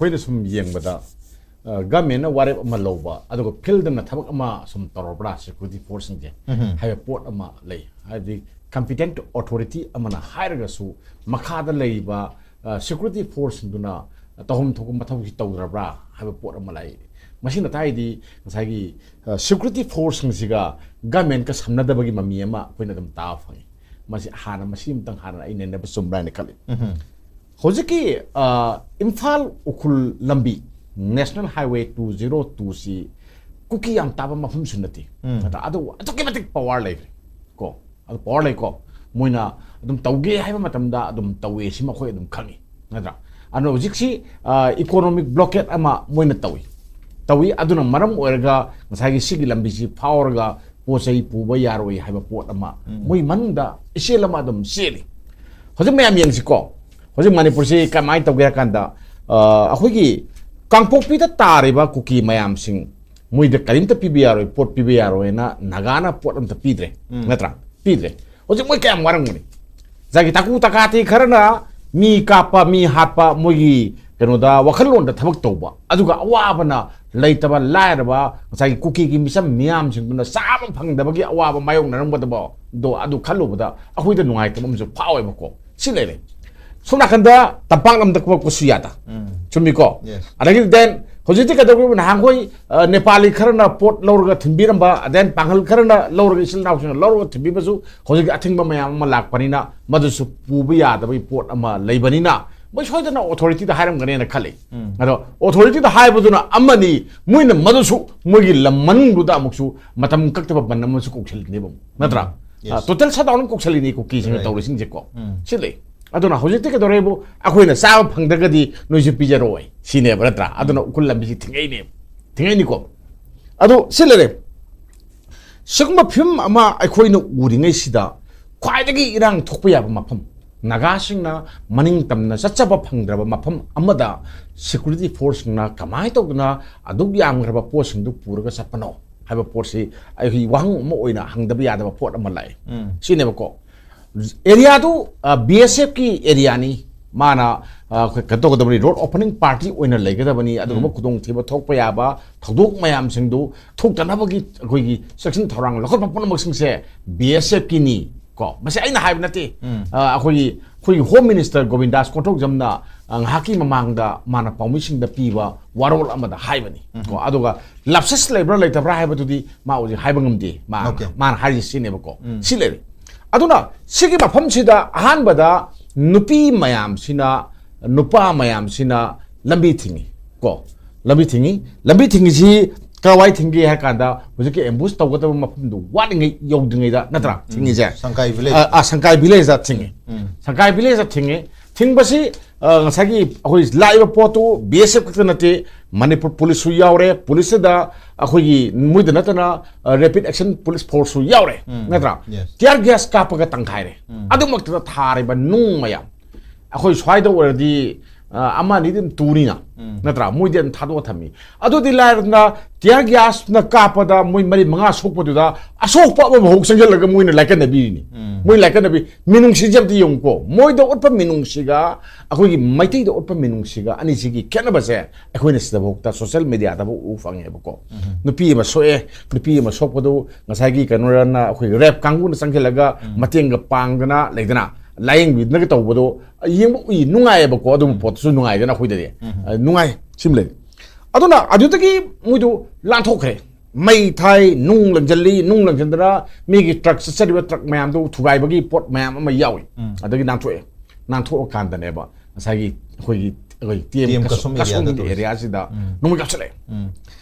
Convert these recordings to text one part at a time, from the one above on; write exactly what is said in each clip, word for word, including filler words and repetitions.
ꯑꯩꯈꯣꯏꯅ ꯁꯨꯝ ꯌꯦꯡꯕꯗ, ꯒꯃꯦꯟꯅ ꯋꯥꯔꯦꯞ ꯑꯃ ꯂꯧꯕ, ꯑꯗꯨꯒ ꯐꯤꯜꯗꯅ ꯊꯕꯛ ꯑꯃ ꯁꯨꯝ ꯇꯧꯔꯕ꯭ꯔꯥ, ꯁꯦꯀ꯭ꯌꯨꯔꯤꯇꯤ ꯐꯣꯔꯁꯁꯤꯡꯁꯦ ꯍꯥꯏꯕ ꯄꯣꯠ ꯑꯃ ꯂꯩ꯫ ꯍꯥꯏꯕꯗꯤ ꯀꯝꯄꯤꯇꯦꯟ ꯑꯣꯊꯣꯔꯤꯇꯤ ꯑꯃꯅ ꯍꯥꯏꯔꯒꯁꯨ ꯃꯈꯥꯗ ꯂꯩꯔꯤꯕ ꯁꯦꯀ꯭ꯌꯨꯔꯤꯇꯤ ꯐꯣꯔꯁꯁꯤꯡꯗꯨꯅ ꯇꯧꯐꯝ ꯊꯣꯛꯄ ꯃꯊꯧꯁꯤ ꯇꯧꯗ꯭ꯔꯕ꯭ꯔꯥ ꯍꯥꯏꯕ ꯄꯣꯠ ꯑꯃ ꯂꯩ꯫ ꯃꯁꯤꯅ ꯇꯥꯛꯏꯗꯤ ꯉꯁꯥꯏꯒꯤ ꯁꯦꯀ꯭ꯌꯨꯔꯤꯇꯤ ꯐꯣꯔꯁꯁꯤꯡꯁꯤꯒ ꯒꯃꯦꯟꯒ ꯁꯝꯅꯗꯕꯒꯤ ꯃꯃꯤ ꯑꯃ ꯑꯩꯈꯣꯏꯅ ꯑꯗꯨꯝ ꯇꯥꯕ ꯐꯪꯉꯤ꯫ ꯃꯁꯤ ꯍꯥꯟꯅ ꯃꯁꯤ ꯑꯃꯇꯪ ꯍꯥꯟꯅ ꯑꯩ ꯅꯩꯅꯕ ꯆꯨꯝꯕ꯭ꯔꯥ ꯍꯥꯏꯅ ꯈꯜꯂꯤ꯫ ꯍꯧꯖꯤꯛꯀꯤ, ꯑ, ꯏꯝꯐꯥꯜ ꯎꯈ꯭ꯔꯨꯜ ꯂꯝꯕꯤ, ꯅꯦꯁꯅꯦꯜ ꯍꯥꯏꯋꯦ ꯇꯨ ꯖꯤꯔꯣ ꯇꯨꯁꯤ ꯀꯨꯀꯤ ꯌꯥꯝ ꯇꯥꯕ ꯃꯐꯝꯁꯨ ꯅꯠꯇꯦ꯫ ꯎꯝ꯫ ꯅꯠꯇ꯭ꯔꯥ? ꯑꯗꯨ ꯑꯗꯨꯛꯀꯤ ꯃꯇꯤꯛ ꯄꯋꯥꯔ ꯂꯩꯈ꯭ꯔꯦ ꯀꯣ꯫ ꯑꯗꯨ ꯄꯋꯥꯔ ꯂꯩꯀꯣ꯫ ꯃꯣꯏꯅ ꯑꯗꯨꯝ ꯇꯧꯒꯦ ꯍꯥꯏꯕ ꯃꯇꯝꯗ ꯑꯗꯨꯝ ꯇꯧꯋꯦ, ꯁꯤꯃ ꯑꯩꯈꯣꯏ ꯑꯗꯨꯝ ꯈꯪꯉꯤ, ꯅꯠꯇ꯭ꯔꯥ? ꯑꯗꯨꯅ ꯍꯧꯖꯤꯛꯁꯤ, ꯑ, ꯏꯀꯣꯅꯣꯃꯤꯛ ꯕ꯭ꯂꯣꯀꯦꯠ ꯑꯃ ꯃꯣꯏꯅ ꯇꯧꯏ꯫ ꯇꯧꯏ꯫ ꯑꯗꯨꯅ ꯃꯔꯝ ꯑꯣꯏꯔꯒ ꯉꯁꯥꯏꯒꯤ ꯁꯤꯒꯤ ꯂꯝꯕꯤꯁꯤ ꯐꯥꯎꯔꯒ ꯄꯣꯠ ꯆꯩ ꯄꯨꯕ ꯌꯥꯔꯣꯏ ꯍꯥꯏꯕ ꯄꯣꯠ ꯑꯃ ꯎꯝ꯫ ꯃꯣꯏ ꯃꯅꯨꯡꯗ ꯏꯆꯦꯜ ꯑꯃ ꯑꯗꯨꯝ ꯆꯦꯜꯂꯤ꯫ ꯍꯧꯖꯤꯛ ꯃꯌꯥꯝ ꯌꯦꯡꯁꯤꯀꯣ꯫ ꯍꯧꯖꯤꯛ ꯃꯅꯤꯄꯨꯔꯁꯤ ꯀꯃꯥꯏꯅ ꯇꯧꯒꯦ ꯍꯥꯏ ꯀꯥꯟꯗ, ꯑ, ꯑꯩꯈꯣꯏꯒꯤ ꯀꯥꯡꯄꯣꯛꯄꯤꯗ ꯇꯥꯔꯤꯕ ꯀꯨꯀꯤ ꯃꯌꯥꯝꯁꯤꯡ, ꯃꯣꯏꯗ ꯀꯔꯤꯝꯇ ꯄꯤꯕ ꯌꯥꯔꯣꯏ, ꯄꯣꯠ ꯄꯤꯕ ꯌꯥꯔꯣꯏꯅ ꯅꯥꯒꯥꯅ ꯄꯣꯠ ꯑꯝꯇ ꯄꯤꯗ꯭ꯔꯦ, ꯎꯝ꯫ ꯅꯠꯇ꯭ꯔꯥ? ꯄꯤꯗ꯭ꯔꯦ꯫ ꯍꯧꯖꯤꯛ ꯃꯣꯏ ꯀꯌꯥꯝ ꯋꯥꯔꯝꯒꯅꯤ? ꯉꯁꯥꯏꯒꯤ ꯇꯀꯨ ꯇꯀꯥꯇꯤ ꯈꯔꯅ ꯃꯤ ꯀꯥꯞꯄ, ꯃꯤ ꯍꯥꯠꯄ, ꯃꯣꯏꯒꯤ ꯀꯩꯅꯣꯗ, ꯋꯥꯈꯜꯂꯣꯟꯗ ꯊꯕꯛ ꯇꯧꯕ, ꯑꯗꯨꯒ ꯑꯋꯥꯕꯅ ꯂꯩꯇꯕ, ꯂꯥꯏꯔꯕ, ꯉꯁꯥꯏꯒꯤ ꯀꯨꯀꯤꯒꯤ ꯃꯤꯆꯝ ꯃꯤꯌꯥꯝꯁꯤꯡꯗꯨꯅ ꯆꯥꯕ ꯐꯪꯗꯕꯒꯤ ꯑꯋꯥꯕ ꯃꯥꯌꯣꯛꯅꯔꯝꯒꯗꯕꯗꯣ, ꯑꯗꯨ ꯈꯜꯂꯨꯕꯗ ꯑꯩꯈꯣꯏꯗ ꯅꯨꯡꯉꯥꯏꯇꯕ ꯑꯃꯁꯨ ꯐꯥꯎꯋꯦꯕꯀꯣ꯫ ꯁꯤ ꯂꯩꯔꯦ꯫ ꯁꯣꯝ ꯅꯥꯀꯟꯗ ꯇꯝꯄꯥꯛ ꯂꯝꯗ ꯀꯨꯝꯃꯛꯄꯁꯨ ꯌꯥꯗ꯫ ꯎꯝ꯫ ꯆꯨꯝꯃꯤꯀꯣ? Yes꯫ ꯑꯗꯒꯤ then ꯍꯧꯖꯤꯛꯇꯤ ꯀꯩꯗꯧꯔꯤꯕ? ꯅꯍꯥꯟꯈꯣꯏ, ꯑ, ꯅꯦꯄꯥꯂꯤ ꯈꯔꯅ ꯄꯣꯠ ꯂꯧꯔꯒ ꯊꯤꯟꯕꯤꯔꯝꯕ, then ꯄꯥꯡꯒꯜ ꯈꯔꯅ ꯂꯧꯔꯒ, ꯏꯆꯤꯜ ꯏꯅꯥꯎꯁꯤꯡꯅ ꯂꯧꯔꯒ ꯊꯤꯟꯕꯤꯕꯁꯨ ꯍꯧꯖꯤꯛ ꯑꯊꯤꯡꯕ ꯃꯌꯥꯝ ꯑꯃ ꯂꯥꯛꯄꯅꯤꯅ ꯃꯗꯨꯁꯨ ꯄꯨꯕ ꯌꯥꯗꯕꯒꯤ ꯄꯣꯠ ꯑꯃ ꯂꯩꯕꯅꯤꯅ ꯃꯣꯏ ꯁꯣꯏꯗꯅ ꯑꯣꯊꯣꯔꯤꯇꯤꯗ ꯍꯥꯏꯔꯝꯒꯅꯦꯅ ꯈꯜꯂꯤ꯫ ꯎꯝ꯫ ꯑꯗꯣ ꯑꯣꯊꯣꯔꯤꯇꯤꯗ ꯍꯥꯏꯕꯗꯨꯅ ꯑꯃꯅꯤ, ꯃꯣꯏꯅ ꯃꯗꯨꯁꯨ ꯃꯣꯏꯒꯤ ꯂꯝ ꯃꯅꯨꯡꯗꯨꯗ ꯑꯃꯨꯛꯁꯨ ꯃꯇꯝ ꯀꯛꯇꯕ ꯕꯟ ꯑꯃꯁꯨ ꯀꯧꯁꯜꯂꯤꯅꯦꯕ, ꯅꯠꯇ꯭ꯔꯥ? ꯎꯝ꯫ Yes꯫ ꯑ, total shutdown ꯀꯧꯁꯜꯂꯤꯅꯤ ꯀꯨꯀꯤꯁꯤꯡꯅ Right꯫ ꯇꯧꯔꯤꯁꯤꯡꯁꯦꯀꯣ꯫ ꯎꯝ꯫ ꯁꯤ ꯂꯩ꯫ ꯑꯗꯨꯅ ꯍꯧꯖꯤꯛꯇꯤ ꯀꯩꯗꯧꯔꯦꯕꯨ, ꯑꯩꯈꯣꯏꯅ ꯆꯥꯕ ꯐꯪꯗ꯭ꯔꯒꯗꯤ ꯅꯣꯏꯁꯨ ꯄꯤꯖꯔꯣꯏ ꯁꯤꯅꯦꯕ, ꯅꯠꯇ꯭ꯔꯥ? ꯑꯗꯨꯅ ꯎꯝ꯫ ꯎꯈ꯭ꯔꯨꯜ ꯂꯝꯕꯤꯁꯤ ꯊꯤꯡꯉꯛꯏꯅꯦꯕ, ꯊꯤꯡꯉꯛꯏꯅꯤꯀꯣ꯫ ꯑꯗꯣ ꯁꯤ ꯂꯩꯔꯦ꯫ ꯁꯤꯒꯨꯝꯕ ꯐꯤꯕꯝ ꯑꯃ ꯑꯩꯈꯣꯏꯅ ꯎꯔꯤꯉꯩꯁꯤꯗ ꯈ꯭ꯋꯥꯏꯗꯒꯤ ꯏꯔꯥꯡ ꯊꯣꯛꯄ ꯌꯥꯕ ꯃꯐꯝ, ꯅꯥꯒꯥꯁꯤꯡꯅ ꯃꯅꯤꯡ ꯇꯝꯅ ꯆꯠꯆꯕ ꯐꯪꯗ꯭ꯔꯕ ꯃꯐꯝ ꯑꯃꯗ ꯁꯦꯀ꯭ꯌꯨꯔꯤꯇꯤ ꯐꯣꯔꯁꯁꯤꯡꯅ ꯀꯃꯥꯏꯅ ꯇꯧꯗꯅ ꯑꯗꯨꯛ ꯌꯥꯝꯈ꯭ꯔꯕ ꯄꯣꯠꯁꯤꯡꯗꯨ ꯄꯨꯔꯒ ꯆꯠꯄꯅꯣ ꯍꯥꯏꯕ ꯄꯣꯠꯁꯤ ꯑꯩꯈꯣꯏ ꯋꯥꯍꯪ ꯑꯃ ꯑꯣꯏꯅ ꯍꯪꯗꯕ ꯌꯥꯗꯕ ꯄꯣꯠ ꯑꯃ ꯂꯥꯛꯑꯦ꯫ ꯎꯝ꯫ ꯁꯤꯅꯦꯕꯀꯣ꯫ ꯑꯦꯔꯤꯌꯥꯗꯨ, ꯑ, ꯕꯤ ꯑꯦꯁ ꯑꯦꯐꯀꯤ ꯑꯦꯔꯤꯌꯥꯅꯤ꯫ ꯃꯥꯅ, ꯑ, ꯑꯩꯈꯣꯏ ꯀꯩꯅꯣ ꯇꯧꯒꯗꯕꯅꯤ, ꯔꯣꯗ ꯑꯣꯄꯅꯤꯡ ꯄꯥꯔꯇꯤ ꯑꯣꯏꯅ ꯂꯩꯒꯗꯕꯅꯤ꯫ ꯑꯗꯨꯒꯨꯝꯕ ꯎꯝ꯫ ꯈꯨꯗꯣꯡꯊꯤꯕ ꯊꯣꯛꯄ ꯌꯥꯕ ꯊꯧꯗꯣꯛ ꯃꯌꯥꯝꯁꯤꯡꯗꯨ ꯊꯣꯛꯇꯅꯕꯒꯤ ꯑꯩꯈꯣꯏꯒꯤ ꯆꯦꯛꯁꯤꯟ ꯊꯧꯔꯥꯡ ꯂꯧꯈꯠꯄ ꯄꯨꯝꯅꯃꯛꯁꯤꯡꯁꯦ ꯕꯤ ꯑꯦꯁ ꯑꯦꯐꯀꯤꯅꯤ꯫ ꯀꯣ, ꯃꯁꯤ ꯑꯩꯅ ꯍꯥꯏꯕ ꯅꯠꯇꯦ꯫ ꯎꯝ꯫ ꯑ, ꯑꯩꯈꯣꯏꯒꯤ, ꯑꯩꯈꯣꯏꯒꯤ ꯍꯣꯝ ꯃꯤꯅꯤꯁꯇꯔ ꯒꯣꯕꯤꯟꯗꯥꯁ ꯀꯣꯟꯊꯧꯖꯝꯅ, ꯑ, ꯉꯥꯏꯍꯥꯛꯀꯤ ꯃꯃꯥꯡꯗ ꯃꯥꯅ ꯄꯥꯎꯃꯤꯁꯤꯡꯗ ꯄꯤꯕ ꯋꯥꯔꯣꯜ ꯑꯃꯗ ꯍꯥꯏꯕꯅꯤ꯫ ꯎꯝ꯫ ꯀꯣ, ꯑꯗꯨꯒ ꯂꯥꯞꯁꯤꯁ ꯂꯩꯕ꯭ꯔꯥ ꯂꯩꯇꯕ꯭ꯔꯥ ꯍꯥꯏꯕꯗꯨꯗꯤ ꯃꯥ ꯍꯧꯖꯤꯛ ꯍꯥꯏꯕ ꯉꯝꯗꯦ꯫ ꯃꯥ, OK꯫ ꯃꯥꯅ ꯍꯥꯏꯔꯤꯁꯤ ꯁꯤꯅꯦꯕꯀꯣ꯫ ꯎꯝ꯫ ꯁꯤ ꯂꯩꯔꯦ꯫ ꯑꯗꯨꯅ ꯁꯤꯒꯤ ꯃꯐꯝꯁꯤꯗ ꯑꯍꯥꯟꯕꯗ ꯅꯨꯄꯤ ꯃꯌꯥꯝꯁꯤꯅ, ꯅꯨꯄꯥ ꯃꯌꯥꯝꯁꯤꯅ ꯂꯝꯕꯤ ꯊꯤꯡꯉꯤ꯫ ꯀꯣ, ꯂꯝꯕꯤ ꯊꯤꯡꯉꯤ꯫ ꯂꯝꯕꯤ ꯊꯤꯡꯉꯤꯁꯤ ꯀꯥꯏꯋꯥꯏ ꯊꯤꯡꯒꯦ ꯍꯥꯏ ꯀꯥꯟꯗ ꯍꯧꯖꯤꯛꯀꯤ ꯑꯦꯝꯕꯨꯁ ꯇꯧꯒꯗꯕ ꯃꯐꯝꯗꯨ ꯋꯥꯠꯂꯤꯉꯩ, ꯌꯧꯗ꯭ꯔꯤꯉꯩꯗ ꯅꯠꯇ꯭ꯔꯥ ꯎꯝ, ꯊꯤꯡꯉꯤꯁꯦ? ꯁꯪꯀꯥꯏ ꯚꯤꯂꯦꯖ꯫ ꯑ, ꯑ, ꯁꯪꯀꯥꯏ ꯚꯤꯂꯦꯖꯇ ꯊꯤꯡꯉꯤ꯫ ꯎꯝ꯫ ꯁꯪꯀꯥꯏ ꯚꯤꯂꯦꯖꯇ ꯊꯤꯡꯉꯤ꯫ ꯊꯤꯡꯕꯁꯤ, ꯑ, ꯉꯁꯥꯏꯒꯤ ꯑꯩꯈꯣꯏ ꯂꯥꯛꯏꯕ ꯄꯣꯠꯇꯨ ꯕꯤ ꯑꯦꯁ ꯑꯦꯐ ꯈꯛꯇ ꯅꯠꯇꯦ, ꯃꯅꯤꯄꯨꯔ ꯄꯨꯂꯤꯁꯁꯨ ꯌꯥꯎꯔꯦ꯫ ꯄꯨꯂꯤꯁꯁꯤꯗ ꯑꯩꯈꯣꯏꯒꯤ ꯃꯣꯏꯗ ꯅꯠꯇꯅ, ꯑ, ꯔꯦꯄꯤꯗ ꯑꯦꯛꯁꯟ ꯄꯨꯂꯤꯁ ꯐꯣꯔꯁꯁꯨ ꯌꯥꯎꯔꯦ, ꯎꯝ꯫ ꯅꯠꯇ꯭ꯔꯥ? Yes꯫ ꯇꯤꯌꯥꯔ ꯒ꯭ꯌꯥꯁ ꯀꯥꯞꯄꯒ ꯇꯪꯈꯥꯏꯔꯦ꯫ ꯎꯝ꯫ ꯑꯗꯨꯃꯛꯇꯗ ꯊꯥꯔꯤꯕ ꯅꯨꯡ ꯃꯌꯥꯝ, ꯑꯩꯈꯣꯏ ꯁ꯭ꯋꯥꯏꯗ ꯑꯣꯏꯔꯗꯤ, ꯑ, ꯑꯃ ꯑꯅꯤꯗꯤ ꯑꯗꯨꯝ ꯇꯨꯅꯤꯅ, ꯎꯝ꯫ ꯅꯠꯇ꯭ꯔꯥ? ꯃꯣꯏꯗꯤ ꯑꯗꯨꯝ ꯊꯥꯗꯣꯛꯑ ꯊꯝꯃꯤ꯫ ꯑꯗꯨꯗꯤ ꯂꯥꯏꯔꯗꯅ ꯇꯤꯌꯥꯔ ꯒ꯭ꯌꯥꯁꯅ ꯀꯥꯞꯄꯗ ꯃꯣꯏ ꯃꯔꯤ ꯃꯉꯥ ꯁꯣꯛꯄꯗꯨꯗ ꯑꯁꯣꯛꯄ ꯑꯃꯐꯥꯎ ꯆꯪꯁꯤꯜꯂꯒ ꯃꯣꯏꯅ ꯂꯥꯏꯀꯠꯅꯕꯤꯔꯤꯅꯤ꯫ ꯎꯝ꯫ ꯃꯣꯏ ꯂꯥꯏꯀꯠꯅꯕꯤ꯫ ꯃꯤꯅꯨꯡꯁꯤꯁꯦ ꯑꯝꯇ ꯌꯦꯡꯉꯨꯀꯣ꯫ ꯃꯣꯏꯗ ꯎꯠꯄ ꯃꯤꯅꯨꯡꯁꯤꯒ ꯑꯩꯈꯣꯏꯒꯤ ꯃꯩꯇꯩꯗ ꯎꯠꯄ ꯃꯤꯅꯨꯡꯁꯤꯒ ꯑꯅꯤꯁꯤꯒꯤ ꯈꯦꯠꯅꯕꯁꯦ ꯑꯩꯈꯣꯏꯅ ꯁꯤꯗꯐꯥꯎꯗ ꯁꯣꯁꯦꯜ ꯃꯦꯗꯤꯌꯥꯗꯐꯥꯎ ꯎ ꯐꯪꯉꯦꯕꯀꯣ꯫ ꯎꯝ꯫ ꯅꯨꯄꯤ ꯑꯃ ꯁꯣꯛꯑꯦ, ꯅꯨꯄꯤ ꯑꯃ ꯁꯣꯛꯄꯗꯨ ꯉꯁꯥꯏꯒꯤ ꯀꯩꯅꯣꯔꯅ ꯑꯩꯈꯣꯏ ꯔꯦꯞ ꯀꯥꯡꯕꯨꯅ ꯆꯪꯁꯤꯜꯂꯒ ꯎꯝ꯫ ꯃꯇꯦꯡꯒ ꯄꯥꯡꯗꯅ ꯂꯩꯗꯅ, ꯂꯥꯏꯌꯦꯡꯕꯤꯗꯅꯒ ꯇꯧꯕꯗꯣ ꯌꯦꯡꯕ ꯎꯏ, ꯅꯨꯡꯉꯥꯏꯌꯦꯕꯀꯣ꯫ ꯑꯗꯨꯝꯕ ꯎꯝ꯫ ꯄꯣꯠꯇꯨꯁꯨ ꯅꯨꯡꯉꯥꯏꯗꯅ ꯑꯩꯈꯣꯏꯗꯗꯤ꯫ ꯎꯝ꯫ ꯑ, ꯅꯨꯡꯉꯥꯏ꯫ ꯁꯤꯃ ꯂꯩ꯫ ꯑꯗꯨꯅ ꯑꯗꯨꯗꯒꯤ ꯃꯣꯏꯗꯨ ꯂꯥꯟꯊꯣꯛꯈ꯭ꯔꯦ꯫ ꯃꯩ ꯊꯥꯏ, ꯅꯨꯡ ꯂꯪꯁꯤꯜꯂꯤ, ꯅꯨꯡ ꯂꯪꯁꯤꯟꯗꯅ ꯃꯤꯒꯤ ꯇ꯭ꯔꯛ ꯆꯠꯆꯔꯤꯕ ꯇ꯭ꯔꯛ ꯃꯌꯥꯝꯗꯨ ꯊꯨꯒꯥꯏꯕꯒꯤ ꯄꯣꯠ ꯃꯌꯥꯝ ꯑꯃ ꯌꯥꯎꯏ꯫ ꯎꯝ꯫ ꯑꯗꯒꯤ ꯅꯥꯟꯊꯣꯛꯑꯦ꯫ ꯅꯥꯟꯊꯣꯛꯑꯀꯥꯟꯗꯅꯦꯕ ꯉꯁꯥꯏꯒꯤ ꯑꯩꯈꯣꯏꯒꯤ, ꯑꯩꯈꯣꯏ ꯇꯤ ꯑꯦꯝ ꯇꯤ ꯑꯦꯝ ꯀꯁꯣꯝ, ꯀꯁꯣꯝ ꯀꯁꯣꯝꯒꯤ ꯑꯦꯔꯤꯌꯥꯗ ꯑꯦꯔꯤꯌꯥꯁꯤꯗ ꯎꯝ꯫ ꯅꯣꯡꯃꯩ ꯀꯥꯞꯁꯤꯜꯂꯛꯑꯦ꯫ ꯎꯝ꯫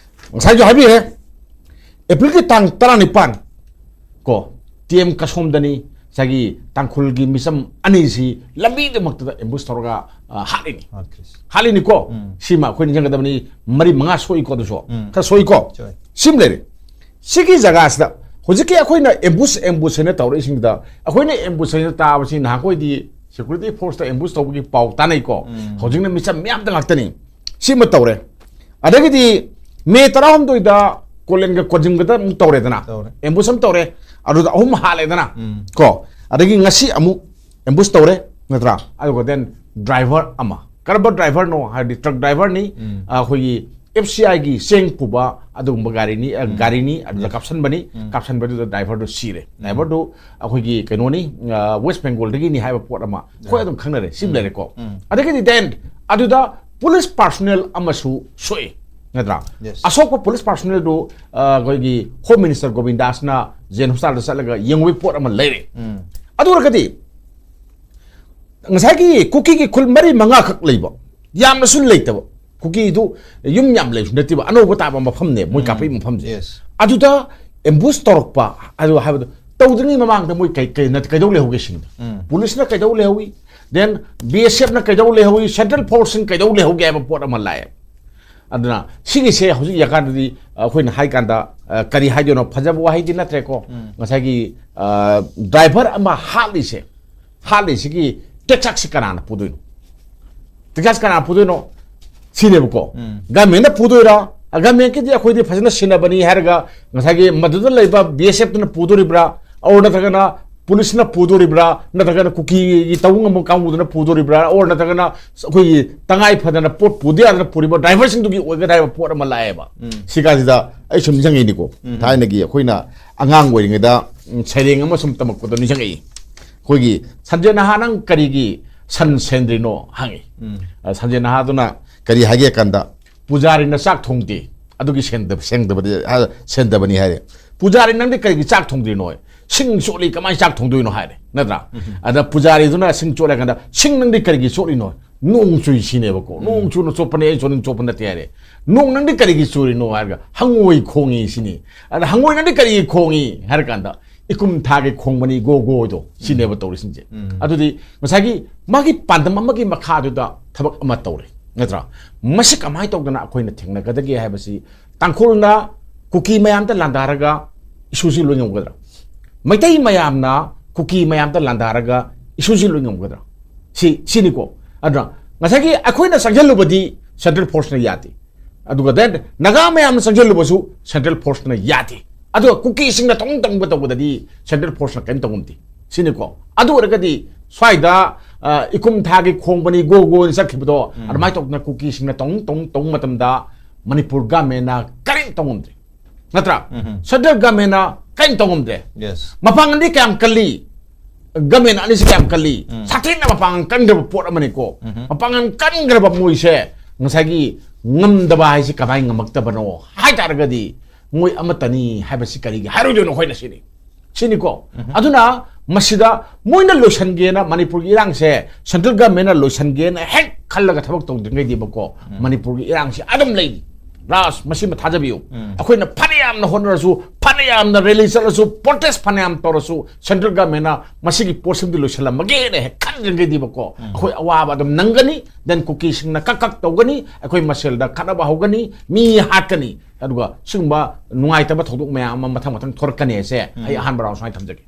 ꯉꯁꯥꯏꯁꯨ ꯍꯥꯏꯕꯤꯔꯦ, ꯑꯦꯄ꯭ꯔꯤꯜꯒꯤ ꯇꯥꯡ ꯇꯔꯥꯅꯤꯄꯥꯟ ꯀꯣ, ꯇꯤ ꯑꯦꯝ ꯀꯁꯣꯝꯗꯅꯤ ꯉꯁꯥꯏꯒꯤ ꯇꯥꯡꯈꯨꯜꯒꯤ ꯃꯤꯆꯝ ꯑꯅꯤꯁꯤ ꯂꯝꯕꯤꯗꯃꯛꯇꯗ ꯑꯦꯝꯕꯨꯁ ꯇꯧꯔꯒ, ꯑ, ꯍꯥꯠꯂꯤꯅꯤ꯫ ꯍꯥꯠꯈ꯭ꯔꯤꯁꯤ꯫ ꯍꯥꯠꯂꯤꯅꯤꯀꯣ꯫ ꯎꯝ꯫ ꯁꯤꯃ ꯑꯩꯈꯣꯏ ꯅꯤꯡꯁꯤꯡꯒꯗꯕꯅꯤ꯫ ꯃꯔꯤ ꯃꯉꯥ ꯁꯣꯛꯏꯀꯣ, ꯑꯗꯨꯁꯨ꯫ ꯎꯝ꯫ ꯈꯔ ꯁꯣꯛꯏꯀꯣ꯫ ꯁꯣꯛꯑꯦ꯫ ꯁꯤꯃ ꯂꯩꯔꯦ꯫ ꯁꯤꯒꯤ ꯖꯒꯥꯁꯤꯗ ꯍꯧꯖꯤꯛꯀꯤ ꯑꯩꯈꯣꯏꯅ ꯑꯦꯝꯕꯨꯁ, ꯑꯦꯝꯕꯨꯁ ꯍꯥꯏꯅ ꯇꯧꯔꯛꯏꯁꯤꯡꯁꯤꯗ, ꯑꯩꯈꯣꯏꯅ ꯑꯦꯝꯕꯨꯁ ꯍꯥꯏꯅ ꯇꯥꯕꯁꯤ ꯅꯍꯥꯟꯈꯣꯏꯗꯤ ꯁꯦꯀ꯭ꯌꯨꯔꯤꯇꯤ ꯐꯣꯔꯁꯇ ꯑꯦꯝꯕꯨꯁ ꯇꯧꯕꯒꯤ ꯄꯥꯎ ꯇꯥꯅꯩꯀꯣ꯫ ꯎꯝ꯫ ꯍꯧꯖꯤꯛꯅ ꯃꯤꯆꯝ ꯃꯤꯌꯥꯝꯗ ꯉꯥꯛꯇꯅꯤ꯫ ꯁꯤꯃ ꯇꯧꯔꯦ꯫ ꯑꯗꯒꯤꯗꯤ ꯃꯦ ꯇꯔꯥꯍꯨꯝꯗꯣꯏꯗ ꯀꯣꯂꯦꯟꯒ ꯀꯣꯖꯤꯝꯒꯗ ꯑꯃꯨꯛ ꯇꯧꯔꯦꯗꯅ꯫ ꯇꯧꯔꯦ꯫ ꯑꯦꯝꯕꯨꯁ ꯑꯃ ꯇꯧꯔꯦ꯫ ꯑꯗꯨꯗ ꯑꯍꯨꯝ ꯍꯥꯠꯂꯦꯗꯅ꯫ ꯎꯝ꯫ ꯀꯣ꯫ ꯑꯗꯒꯤ ꯉꯁꯤ ꯑꯃꯨꯛ ꯑꯦꯝꯕꯨꯁ ꯇꯧꯔꯦ, ꯅꯠꯇ꯭ꯔꯥ? ꯑꯗꯨꯒ then ꯗ꯭ꯔꯥꯏꯚꯔ ꯑꯃ, ꯀꯔꯝꯕ ꯗ꯭ꯔꯥꯏꯚꯔꯅꯣ ꯍꯥꯏꯔꯗꯤ ꯇ꯭ꯔꯛ ꯗ꯭ꯔꯥꯏꯚꯔꯅꯤ, ꯑꯩꯈꯣꯏꯒꯤ ꯑꯦꯐ ꯁꯤ ꯑꯥꯏꯒꯤ ꯆꯦꯡ ꯄꯨꯕ ꯑꯗꯨꯒꯨꯝꯕ ꯒꯥꯔꯤꯅꯤ, ꯒꯥꯔꯤꯅꯤ, ꯑꯗꯨꯗ ꯀꯥꯞꯁꯟꯕꯅꯤ꯫ ꯀꯥꯞꯁꯟꯕꯗꯨꯗ ꯗ꯭ꯔꯥꯏꯚꯔꯗꯨ ꯁꯤꯔꯦ꯫ ꯗ꯭ꯔꯥꯏꯚꯔꯗꯨ ꯑꯩꯈꯣꯏꯒꯤ ꯀꯩꯅꯣꯅꯤ, ꯋꯦꯁ ꯕꯦꯡꯒꯣꯜꯗꯒꯤꯅꯤ ꯍꯥꯏꯕ ꯄꯣꯠ ꯑꯃ ꯑꯩꯈꯣꯏ ꯑꯗꯨꯝ ꯈꯪꯅꯔꯦ, ꯁꯤ ꯂꯩꯔꯦꯀꯣ꯫ ꯑꯗꯒꯤꯗꯤ then ꯑꯗꯨꯗ ꯄꯨꯂꯤꯁ ꯄꯥꯔꯁꯣꯅꯦꯜ ꯑꯃꯁꯨ ꯁꯣꯛꯏ, ꯅꯠꯇ꯭ꯔꯥ? ꯑꯁꯣꯛꯄ ꯄꯨꯂꯤꯁ ꯄꯥꯔꯁꯣꯅꯦꯜꯗꯨ ꯑꯩꯈꯣꯏꯒꯤ ꯍꯣꯝ ꯃꯤꯅꯤꯁꯇꯔ ꯒꯣꯕꯤꯟꯗꯥꯁꯅ ꯖꯦꯟ ꯍꯣꯁꯄꯤꯇꯥꯜꯗ ꯆꯠꯂꯒ ꯌꯦꯡꯉꯨꯕꯒꯤ ꯄꯣꯠ ꯑꯃ ꯂꯩꯔꯦ꯫ ꯑꯗꯨ ꯑꯣꯏꯔꯒꯗꯤ ꯉꯁꯥꯏꯒꯤ ꯀꯨꯀꯤꯒꯤ ꯈꯨꯜ ꯃꯔꯤ ꯃꯉꯥꯈꯛ ꯂꯩꯕ, ꯌꯥꯝꯅꯁꯨ ꯂꯩꯇꯕ, ꯀꯨꯀꯤꯗꯨ ꯌꯨꯝ ꯌꯥꯝ ꯂꯩꯕꯁꯨ ꯅꯠꯇꯦꯕ, ꯑꯅꯧꯕ ꯇꯥꯕ ꯃꯐꯝꯅꯦ ꯃꯣꯏ ꯀꯥꯞꯄꯛꯏ ꯃꯐꯝꯁꯦ꯫ ꯑꯗꯨꯗ ꯑꯦꯝꯕꯨꯁ ꯇꯧꯔꯛꯄ ꯑꯗꯨ ꯍꯥꯏꯕꯗꯣ ꯇꯧꯗ꯭ꯔꯤꯉꯩ ꯃꯃꯥꯡꯗ ꯃꯣꯏ ꯀꯩ-, ꯀꯩ-, ꯀꯩꯗꯧ ꯂꯩꯍꯧꯒꯦ ꯁꯤꯅꯤꯗ꯫ ꯄꯨꯂꯤꯁꯅ ꯀꯩꯗꯧ ꯂꯩꯍꯧꯏ, then ꯕꯤ ꯑꯦꯁ ꯑꯦꯐꯅ ꯀꯩꯗꯧ ꯂꯩꯍꯧꯏ, ꯁꯦꯟꯇ꯭ꯔꯦꯜ ꯐꯣꯔꯁꯁꯤꯡ ꯀꯩꯗꯧ ꯂꯩꯍꯧꯒꯦ ꯍꯥꯏꯕ ꯄꯣꯠ ꯑꯃ ꯂꯥꯛꯑꯦ꯫ ꯑꯗꯨꯅ ꯁꯤꯒꯤꯁꯦ ꯍꯧꯖꯤꯛ ꯌꯦꯡꯉꯀꯥꯟꯗꯗꯤ ꯑꯩꯈꯣꯏꯅ ꯍꯥꯏ ꯀꯥꯟꯗ, ꯑ, ꯀꯔꯤ ꯍꯥꯏꯗꯣꯏꯅꯣ, ꯐꯖꯕ ꯋꯥꯍꯩꯗꯤ ꯅꯠꯇ꯭ꯔꯦꯀꯣ꯫ ꯉꯁꯥꯏꯒꯤ, ꯑ, ꯗ꯭ꯔꯥꯏꯚꯔ ꯑꯃ ꯍꯥꯠꯂꯤꯁꯦ, ꯍꯥꯠꯂꯤꯁꯤꯒꯤ ꯇꯦꯛꯆꯥꯛꯁꯤ ꯀꯅꯥꯅ ꯄꯨꯗꯣꯏꯅꯣ? ꯇꯦꯛꯆꯥꯛꯁꯤ ꯀꯅꯥꯅ ꯄꯨꯗꯣꯏꯅꯣ? ꯁꯤꯅꯦꯕꯀꯣ꯫ ꯒꯃꯦꯟꯅ ꯄꯨꯗꯣꯏꯔꯥ? ꯒꯃꯦꯟꯒꯤꯗꯤ ꯑꯩꯈꯣꯏꯗꯤ ꯐꯖꯅ ꯁꯤꯟꯅꯕꯅꯤ ꯍꯥꯏꯔꯒ ꯉꯁꯥꯏꯒꯤ ꯃꯗꯨꯗ ꯂꯩꯕ ꯕꯤ ꯑꯦꯁ ꯑꯦꯐꯇꯨꯅ ꯄꯨꯗꯣꯔꯤꯕ꯭ꯔꯥ? ꯑꯣꯔ ꯅꯠꯇ꯭ꯔꯒꯅ ꯄꯨꯂꯤꯁꯅ ꯄꯨꯗꯣꯔꯤꯕ꯭ꯔꯥ? ꯅꯠꯇ꯭ꯔꯒꯅ ꯀꯨꯀꯤꯒꯤ ꯇꯧꯕ ꯉꯝꯕ ꯀꯥꯡꯕꯨꯗꯨꯅ ꯄꯨꯗꯣꯔꯤꯕ꯭ꯔꯥ? ꯑꯣꯔ ꯅꯠꯇ꯭ꯔꯒꯅ ꯑꯩꯈꯣꯏꯒꯤ ꯇꯉꯥꯏ ꯐꯗꯅ ꯄꯣꯠ ꯄꯨꯗ ꯌꯥꯗꯅ ꯄꯨꯔꯤꯕ ꯗ꯭ꯔꯥꯏꯚꯔꯁꯤꯡꯗꯨꯒꯤ ꯑꯣꯏꯒꯗ꯭ꯔꯥ ꯍꯥꯏꯕ ꯄꯣꯠ ꯑꯃ ꯂꯥꯛꯑꯦꯕ꯫ ꯁꯤ ꯀꯥꯟꯁꯤꯗ ꯑꯩ ꯁꯨꯝ ꯅꯤꯡꯁꯤꯡꯉꯤꯅꯤꯀꯣ, ꯊꯥꯏꯅꯒꯤ ꯑꯩꯈꯣꯏꯅ ꯑꯉꯥꯡ ꯑꯣꯏꯔꯤꯉꯩꯗ, ꯎꯝ, ꯁꯩꯔꯦꯡ ꯑꯃ ꯁꯨꯝ ꯇꯝꯃꯛꯄꯗꯣ ꯅꯤꯡꯁꯤꯡꯉꯛꯏ꯫ ꯑꯩꯈꯣꯏꯒꯤ "ꯁꯟꯖꯦ ꯅꯍꯥ ꯅꯪ ꯀꯔꯤꯒꯤ ꯁꯟ ꯁꯦꯟꯗ꯭ꯔꯤꯅꯣ?" ꯍꯪꯉꯤ꯫ ꯑ, ꯁꯟꯖꯦ ꯅꯍꯥꯗꯨꯅ ꯀꯔꯤ ꯍꯥꯏꯒꯦ ꯀꯥꯟꯗ, "ꯄꯨꯖꯥꯔꯤꯅ ꯆꯥꯛ ꯊꯣꯡꯗꯦ, ꯑꯗꯨꯒꯤ ꯁꯦꯟꯗ-, ꯁꯦꯡꯗꯕꯗꯤ-, ꯍꯥ, ꯁꯦꯟꯗꯕꯅꯤ" ꯍꯥꯏꯔꯦ꯫ "ꯄꯨꯖꯥꯔꯤ ꯅꯪꯗꯤ ꯀꯔꯤꯒꯤ ꯆꯥꯛ ꯊꯣꯡꯗ꯭ꯔꯤꯅꯣ? ꯁꯤꯡ ꯆꯣꯠꯂꯤ, ꯀꯃꯥꯏꯅ ꯆꯥꯛ ꯊꯣꯡꯗꯣꯏꯅꯣ?" ꯍꯥꯏꯔꯦ, ꯅꯠꯇ꯭ꯔꯥ? ꯑꯗ ꯄꯨꯖꯥꯔꯤꯗꯨꯅ ꯁꯤꯡ ꯆꯣꯠꯂꯦ ꯀꯥꯟꯗ, "ꯁꯤꯡ ꯅꯪꯗꯤ ꯀꯔꯤꯒꯤ ꯆꯣꯠꯂꯤꯅꯣ?" "ꯅꯣꯡ ꯆꯨꯏ" ꯁꯤꯅꯦꯕꯀꯣ꯫ "ꯅꯣꯡ ꯆꯨꯅ ꯆꯣꯠꯄꯅꯦ, ꯑꯩ ꯆꯣꯠꯅꯤꯡ ꯆꯣꯠꯄ ꯅꯠꯇꯦ" ꯍꯥꯏꯔꯦ꯫ "ꯅꯣꯡ ꯅꯪꯗꯤ ꯀꯔꯤꯒꯤ ꯆꯨꯔꯤꯅꯣ?" ꯍꯥꯏꯔꯒ, "ꯍꯪꯉꯣꯏ ꯈꯣꯡꯉꯤ" ꯁꯤꯅꯤ꯫ ꯑꯗ "ꯍꯪꯉꯣꯏ ꯅꯪꯗꯤ ꯀꯔꯤꯒꯤ ꯈꯣꯡꯉꯤ?" ꯍꯥꯏꯔ ꯀꯥꯟꯗ, "ꯏꯀꯨꯝ ꯊꯥꯒꯤ ꯈꯣꯡꯕꯅꯤ ꯒꯣ ꯒꯣꯗꯣ", ꯁꯤꯅꯦꯕ ꯇꯧꯔꯤꯁꯤꯡꯁꯦ꯫ ꯑꯗꯨꯗꯤ ꯉꯁꯥꯏꯒꯤ ꯃꯥꯒꯤ ꯄꯥꯟꯗꯝ ꯑꯃꯒꯤ ꯃꯈꯥꯗꯨꯗ ꯊꯕꯛ ꯑꯃ ꯇꯧꯔꯦ, ꯅꯠꯇ꯭ꯔꯥ? ꯃꯁꯤ ꯀꯃꯥꯏꯅ ꯇꯧꯗꯅ ꯑꯩꯈꯣꯏꯅ ꯊꯦꯡꯅꯒꯗꯒꯦ ꯍꯥꯏꯕꯁꯤ, ꯇꯥꯡꯈꯨꯜꯅ ꯀꯨꯀꯤ ꯃꯌꯥꯝꯗ ꯂꯥꯟꯗꯥꯔꯒ ꯏꯁꯨꯁꯤ ꯂꯣꯏ ꯉꯝꯒꯗ꯭ꯔꯥ? ꯃꯩꯇꯩ ꯃꯌꯥꯝꯅ ꯀꯨꯀꯤ ꯃꯌꯥꯝꯗ ꯂꯥꯟꯗꯥꯔꯒ ꯏꯁꯨꯁꯤ ꯂꯣꯏ ꯉꯝꯒꯗ꯭ꯔꯥ? ꯁꯤ, ꯁꯤꯅꯤꯀꯣ꯫ ꯑꯗꯨꯅ ꯉꯁꯥꯏꯒꯤ ꯑꯩꯈꯣꯏꯅ ꯆꯪꯁꯤꯜꯂꯨꯕꯗꯤ ꯁꯦꯟꯇ꯭ꯔꯦꯜ ꯐꯣꯔꯁꯅ ꯌꯥꯗꯦ꯫ ꯑꯗꯨꯒ then ꯅꯥꯒꯥ ꯃꯌꯥꯝꯅ ꯆꯪꯁꯤꯜꯂꯨꯕꯁꯨ ꯁꯦꯟꯇ꯭ꯔꯦꯜ ꯐꯣꯔꯁꯅ ꯌꯥꯗꯦ꯫ ꯑꯗꯨꯒ ꯀꯨꯀꯤꯁꯤꯡꯅ ꯇꯧꯅꯤꯡ ꯇꯧꯅꯤꯡꯕ ꯇꯧꯕꯗꯗꯤ ꯁꯦꯟꯇ꯭ꯔꯦꯜ ꯐꯣꯔꯁꯅ ꯀꯔꯤꯝ ꯇꯧ ꯉꯝꯗꯦ꯫ ꯁꯤꯅꯤꯀꯣ꯫ ꯑꯗꯨ ꯑꯣꯏꯔꯒꯗꯤ ꯁ꯭ꯋꯥꯏꯗ ꯑ, ꯏꯀꯨꯝ ꯊꯥꯒꯤ ꯈꯣꯡꯕꯅꯤ ꯒꯣ ꯒꯣꯅ ꯆꯠꯈꯤꯕꯗꯣ, ꯑꯗꯨꯃꯥꯏꯅ ꯇꯧꯗꯅ ꯀꯨꯀꯤꯁꯤꯡꯅ ꯇꯧ ꯇꯧ ꯇꯧꯕ ꯃꯇꯝꯗ ꯃꯅꯤꯄꯨꯔ ꯒꯃꯦꯟꯅ ꯀꯔꯤꯝ ꯇꯧ ꯉꯝꯗ꯭ꯔꯦ, ꯅꯠꯇ꯭ꯔꯥ? ꯁꯦꯟꯇ꯭ꯔꯦꯜ ꯒꯃꯦꯟꯅ ꯀꯔꯤꯝ ꯇꯧ ꯉꯝꯗ꯭ꯔꯦ꯫ ꯌꯦꯁ꯫ ꯃꯄꯥꯡꯒꯜꯗꯤ ꯀꯌꯥꯝ ꯀꯜꯂꯤ? ꯒꯃꯦꯟ ꯑꯅꯤꯁꯤ ꯀꯌꯥꯝ ꯀꯜꯂꯤ? ꯁꯥꯊꯤꯅ ꯃꯄꯥꯡꯒꯜ ꯀꯟꯈ꯭ꯔꯕ ꯄꯣꯠ ꯑꯃꯅꯤꯀꯣ꯫ ꯃꯄꯥꯡꯒꯜ ꯀꯟꯈ꯭ꯔꯕ ꯃꯣꯏꯁꯦ ꯉꯁꯥꯏꯒꯤ ꯉꯝꯗꯕ ꯍꯥꯏꯁꯤ ꯀꯃꯥꯏꯅ ꯉꯝꯃꯛꯇꯕꯅꯣ ꯍꯥꯏ ꯇꯥꯔꯒꯗꯤ, ꯃꯣꯏ ꯑꯃꯠꯇꯅꯤ ꯍꯥꯏꯕꯁꯤ ꯀꯔꯤꯒꯤ ꯍꯥꯏꯔꯣꯏꯗꯣꯏꯅꯣ ꯑꯩꯈꯣꯏꯅ ꯁꯤꯅꯤ꯫ ꯁꯤꯅꯤꯀꯣ꯫ ꯑꯗꯨꯅ ꯃꯁꯤꯗ ꯃꯣꯏꯅ ꯂꯣꯏꯁꯟꯒꯦꯅ ꯃꯅꯤꯄꯨꯔꯒꯤ ꯏꯔꯥꯡꯁꯦ ꯁꯦꯟꯇ꯭ꯔꯦꯜ ꯒꯃꯦꯟꯅ ꯂꯣꯏꯁꯟꯒꯦꯅ ꯍꯦꯛ ꯈꯜꯂꯒ ꯊꯕꯛ ꯇꯧꯗ꯭ꯔꯤꯉꯩꯗꯤꯕꯀꯣ, ꯃꯅꯤꯄꯨꯔꯒꯤ ꯏꯔꯥꯡꯁꯤ ꯑꯗꯨꯝ ꯂꯩꯔꯤ꯫ ꯔꯥꯖ, ꯃꯁꯤꯃ ꯊꯥꯖꯕꯤꯌꯨ꯫ ꯑꯩꯈꯣꯏꯅ ꯐꯅ ꯌꯥꯝꯅ ꯍꯣꯠꯅꯔꯁꯨ, ꯐꯅ ꯌꯥꯝꯅ ꯔꯦꯂꯤ ꯆꯠꯂꯁꯨ, ꯄ꯭ꯔꯣꯇꯦꯁ ꯐꯅ ꯌꯥꯝ ꯇꯧꯔꯁꯨ, ꯁꯦꯟꯇ꯭ꯔꯦꯜ ꯒꯃꯦꯟꯅ ꯃꯁꯤꯒꯤ ꯄꯣꯠꯁꯤꯃꯗꯤ ꯂꯣꯏꯁꯜꯂꯝꯃꯒꯦꯅ ꯍꯦꯛ ꯈꯟꯗ꯭ꯔꯤꯉꯩꯗꯤꯕꯀꯣ, ꯑꯩꯈꯣꯏ ꯑꯋꯥꯕ ꯑꯗꯨꯝ ꯅꯪꯒꯅꯤ꯫ ꯗꯦꯟ ꯀꯨꯀꯤꯁꯤꯡꯅ ꯀꯛ ꯀꯛ ꯇꯧꯒꯅꯤ, ꯑꯩꯈꯣꯏ ꯃꯁꯦꯜꯗ ꯈꯠꯅꯕ ꯍꯧꯒꯅꯤ, ꯃꯤ ꯍꯥꯠꯀꯅꯤ꯫ ꯑꯗꯨꯒ ꯁꯤꯒꯨꯝꯕ ꯅꯨꯡꯉꯥꯏꯇꯕ ꯊꯧꯗꯣꯛ ꯃꯌꯥꯝ ꯑꯃ ꯃꯊꯪ ꯃꯊꯪ ꯊꯣꯔꯛꯀꯅꯤ ꯍꯥꯏꯁꯦ ꯑꯩ ꯑꯍꯥꯟꯕ ꯔꯥꯎꯟ ꯁꯨꯃꯥꯏꯅ ꯊꯝꯖꯒꯦ꯫